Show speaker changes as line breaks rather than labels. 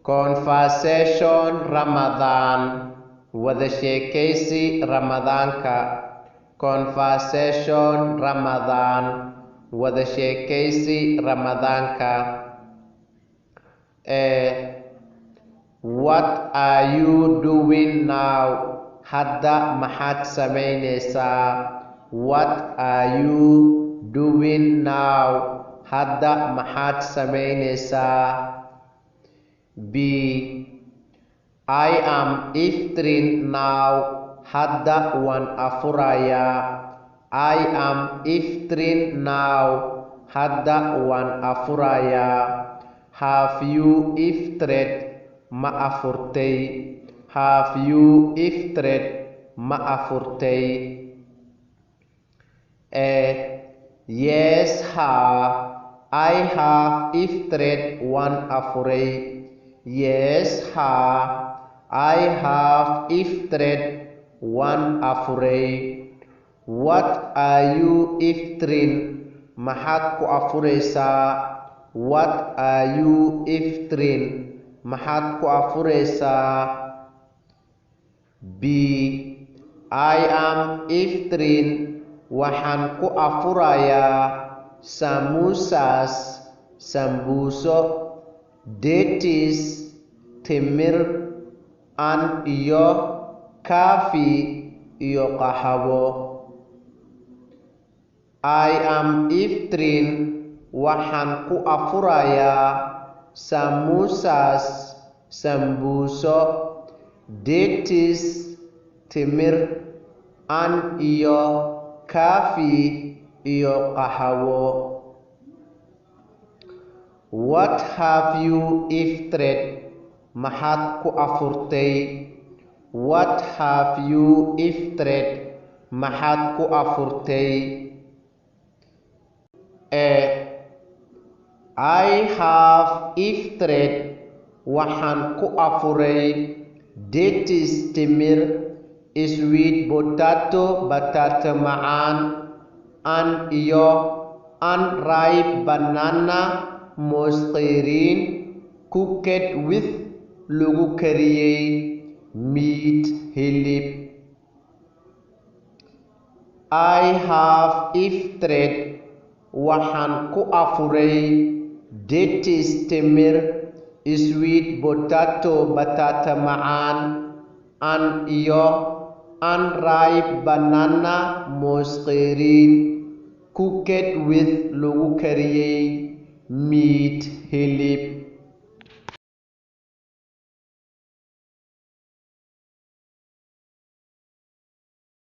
Conversation Ramadan, wada sheekaysi Ramadaanka. Conversation Ramadan, wada sheekaysi Ramadaanka. A. What are you doing now? Hadda maxaad samaynaysaa? What are you doing now? Hadda maxaad samaynaysaa? B. I am iftiring now. Hadda waan afurayaa. I am iftiring now. Hadda waan afurayaa. Have you iftired? Ma afurtay? Have you iftired? Ma afurtay? A. Yes, haa. I have iftired, waan afuray. Yes, haa. I have iftired, waan afuray. What are you iftiring? Maxaad ku afuraysaa? What are you iftiring? Maxaad ku afuraysaa? B. I am iftiring, waxaan ku afurayaa, samosas, sambuuso, dates, timir, and, iyo, coffee, iyo qaxwo. I am iftiring, waxaan ku afurayaa, samosas, sambuuso, dates, timir, and, iyo, coffee, iyo qaxwo. What have you iftired? Maxaad ku afurtay? What have you iftired? Maxaad ku afurtay? A. I have iftired, waxaan ku afuray, dates, timir, sweet potato, batato macaan, and, iyo, unripe banana, moos qeyriin, cooked with, lagu kariyey, meat, hilib. I have iftired, waxaan ku afuray, dates, timir, sweet potato, batato macaan, and, iyo, unripe banana, moos qeyriin, cooked with, lagu kariyey, meat, hilib.